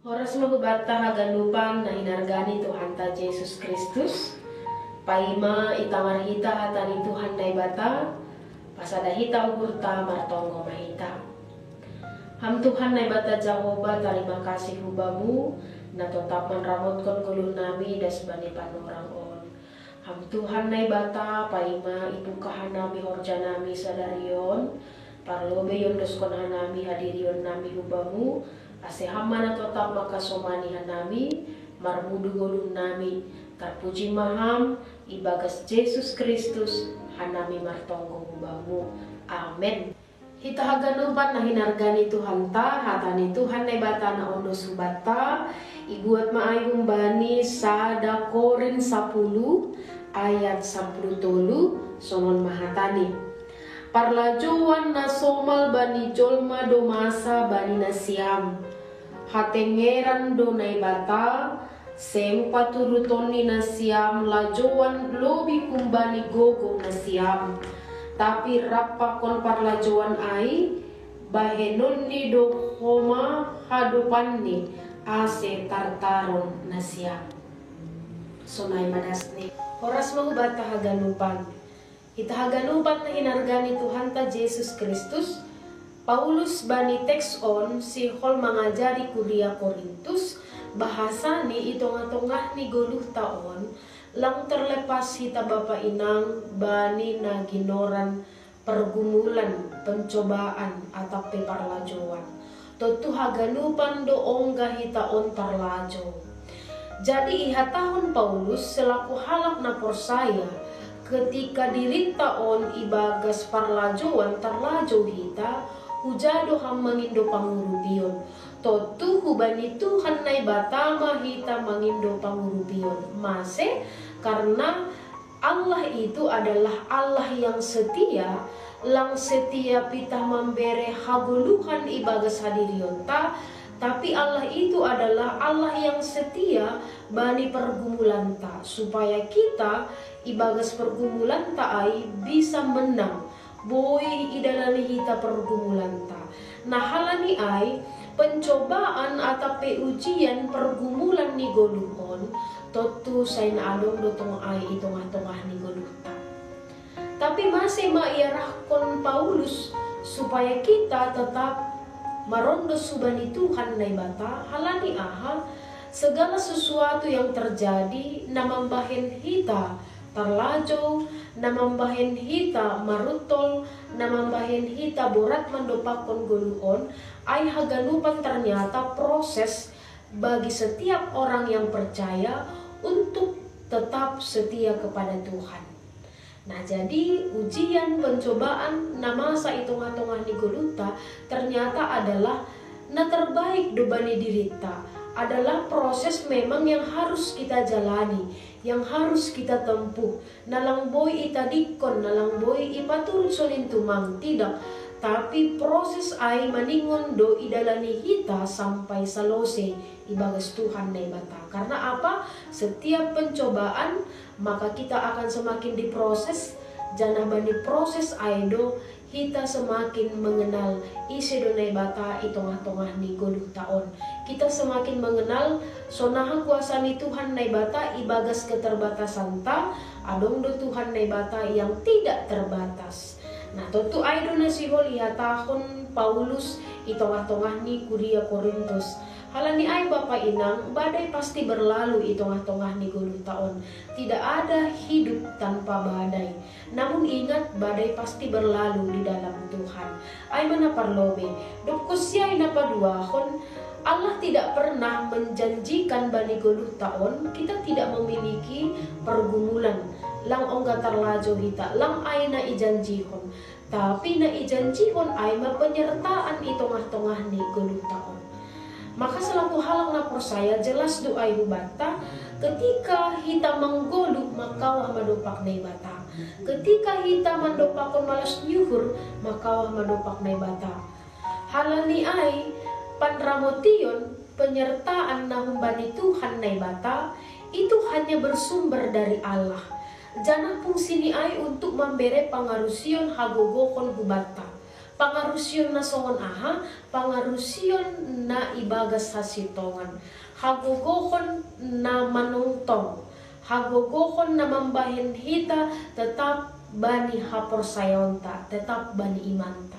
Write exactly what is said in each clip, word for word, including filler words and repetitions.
Horas ma hubatta haganupan na hinarga ni Tuhanta Jesus Kristus. Paima itangar hita hata ni Tuhan Naibata, pasada hita uhurta, martonggo ma hita. Ham Tuhan Naibata Jahowa, tarima kasih hu Bamu, na totap manramotkon goluh nami das bani panorang on. Ham Tuhan Naibata, paima ibuka hanami horja nami sadari on, parlobei ondoskon hanami hadirion nami hu Bamu, ase Ham ma na totap mangkasomani hanami, marmudu goluh nami. Tarpuji ma Ham, ibagas Jesus Kristus hanami martonggo hu Bamu. Amen. Hita haganupan na hinarga ni Tuhanta, hata ni Tuhan Naibata na ondos hubanta, ibuat ma ai humbani sada Korin sapuluh ayat sapuluh tolu, sonon ma hatani: Parlajouan na somal bani jolma do masa bani nasiam. Hatengeran do Naibata, seng paturuton ni nasiam lajouan lobih humbani gogoh nasiam. Tapi rap pakon parlajouan ai, bahenonni do homa hadopanni, ase tartaron nasiam. Sonai ma dasni. Horas ma hubanta haganupan. Hita haganupan na hinarga ni Tuhanta Jesus Kristus, Paulus bani teks on sihol mangajari kuria Korintus, bahasani i tongah-tongah ni goluhta on, lang terlepas hita bapa inang bani na ginoran pergumulan, pencobaan, atap pe parlajouan. Tontu haganupan do ongga hita on tarlajou. Jadi ihatahon Paulus selaku halak na porsaya, ketika dirinta on ibagas parlajouan tarlajou hita, huja do ham mangindo pangurupion. Tontu hubani Tuhan Naibata ma hita mangindo pangurupion. Mase? Karna Allah itu adalah Allah yang setia, lang setia pitah mambere hagoluhan ibagas hadirionta, tapi Allah itu adalah Allah yang setia bani pergumulanta, supaya kita ibagas pergumulanta ai bisa menang, boi idalani hita pergumulanta. Nah, halani ai, pencobaan atap pe ujian pergumulan ni goluh on, tontu sai na adong do tong ai i tongah-tongah ni goluhta. Tapi mase ma iarahkon Paulus supaya kita tetap marondos hubani Tuhan Naibata? Halani aha? Segala sesuatu yang terjadi na mambahen hita tarlajou, na mambahen hita maruntol, na mambahen hita borat mandopakkon goluh on, ai haganupan ternyata proses bagi setiap orang yang percaya untuk tetap setia kepada Tuhan. Nah, jadi ujian, pencobaan na masa i tongah-tongah ni goluhta ternyata adalah na terbaik do bani dirinta, adalah proses memang yang harus kita jalani, yang harus kita tempuh. Na lang boi itadingkon, na lang boi ipaturut sonin tumang, tidak. Tapi proses ai maningon do idalani hita sampai salose ibagas Tuhan Naibata. Karna apa? Setiap pencobaan, maka kita akan semakin diproses, janah bani proses ai do hita semakin mengenal ise do Naibata i tongah-tongah ni goluhta on. Kita semakin mengenal sonaha kuasa ni Tuhan Naibata ibagas keterbatasanta. Adong do Tuhan Naibata yang tidak terbatas. Nah, tontu ai do na sihol ihatahon Paulus i tongah-tongah ni kuria Korintus. Halani ai bapa inang, badai pasti berlalu i tongah-tongah ni goluhta on. Tidak ada hidup tanpa badai. Namun ingat, badai pasti berlalu di dalam Tuhan. Ai ma na parlobei. Dob kusiai na paduahon, Allah tidak pernah menjanjikan bani goluhta on, kita tidak memiliki pergumulan, lang ongga tarlajou hita, lang ai na ijanjihon. Tapi na ijanjihon ai ma penyertaan i tongah-tongah ni goluhta on. Maka selaku halak na porsaya, jelas do ai hubanta, ketika hita manggoluh, mangkawah ma dompak Naibata. Ketika hita mandopakkon malas ni uhur, mangkawah ma dompak Naibata. Halani ai, panramotion, penyertaan na humbani Tuhan Naibata, itu hanya bersumber dari Allah. Janah fungsini ai untuk mambere pangarusion hagogohon hubanta. Pangarusion na songon aha? Pangarusion na ibagas hasitongan, hagogohon na manongtong, hagogohon na mambahen hita tetap bani haporsayaonta, tetap bani imanta.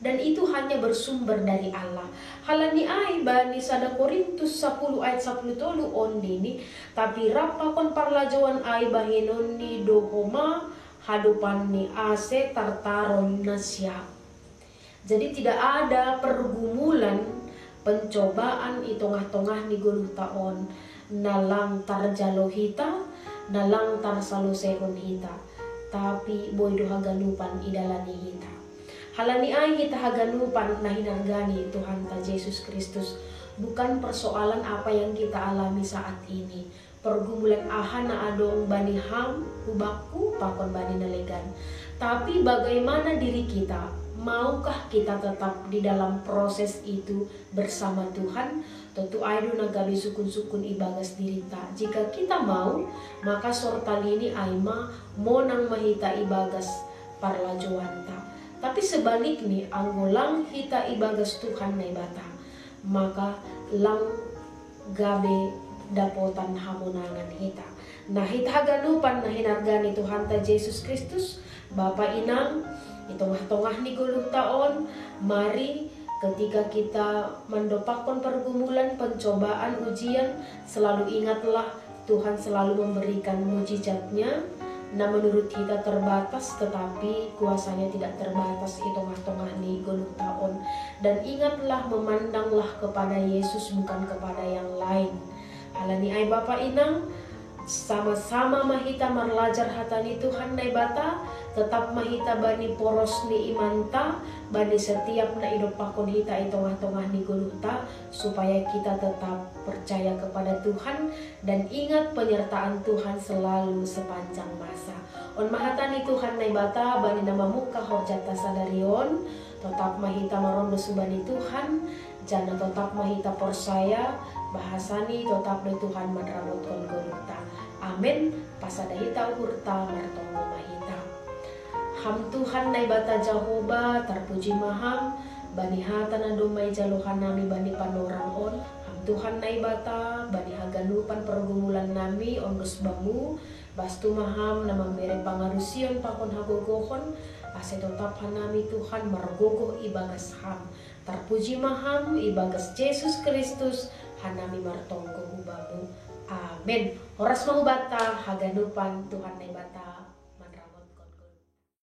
Dan itu hanya bersumber dari Allah. Halani ai bani sada Korintus sapuluh ayat sapuluh tolu on dini, tapi rap pakon parlajouan ai bahenon ni do homa hadopan ni ase tartaron na siap. Jadi tidak ada pergumulan, pencobaan i tongah-tongah ni goluhta on na lang tarjalo hita, na lang tarsalosehon hita, tapi boi do haganupan idalani hita. Halani ai hita haganupan na hinargani Tuhanta Jesus Kristus, bukan persoalan apa yang kita alami saat ini, pergumulan aha na adong bani ham, hubakku, pakon bani na legan. Tapi bagaimana diri kita, maukah kita tetap di dalam proses itu bersama Tuhan? Tontu ai do na gabe sukun-sukun ibagas dirita. Jika kita mau, maka sortalini ai ma monang ma hita ibagas parlajouanta. Tapi sebalikni, anggo lang hita ibagas Tuhan Naibata, maka lang gabe dapotan hamonangan hita. Nah, hita haganupan na hinargani Tuhanta Jesus Kristus, Bapa, Inang, i tongah-tongah ni goluhta on, mari ketika kita mandopakkon pergumulan, pencobaan, ujian, selalu ingatlah Tuhan selalu memberikan mujizatnya, na menurut kita terbatas, tetapi kuasanya tidak terbatas i tongah-tongah ni goluhta on. Dan ingatlah, memandanglah kepada Yesus, bukan kepada yang lain. Halani ai Bapa, Inang, sama-sama ma hita marlajar hata ni Tuhan Naibata, tetap ma hita bani poros ni imanta, bani setiap na idopakkon hita i tongah-tongah ni goluhta, supaya kita tetap percaya kepada Tuhan dan ingat penyertaan Tuhan selalu sepanjang masa. On ma hata ni Tuhan Naibata bani na mamungka horjanta sadari on. Tetap ma hita marondos hubani Tuhan, janah tetap ma hita porsaya bahasani tetap do Tuhan manramotkon goluhta. Amen. Pasada hita uhurta, martonggo ma hita. Ham Tuhan Naibata Jahowa, tarpuji ma Ham bani hata na domma ijalo hanami bani panorang on. Ham Tuhan Naibata, bani haganupan pergumulan nami ondos Bamu, bastu ma Ham na mambere pangarusion pakon hagogohon, ase totap hanami Tuhan margogoh ibagas Ham. Tarpuji ma Ham ibagas Jesus Kristus, hanami martonggo hu Bamu. Amen. Horas ma hubanta haganupan, Tuhan Naibata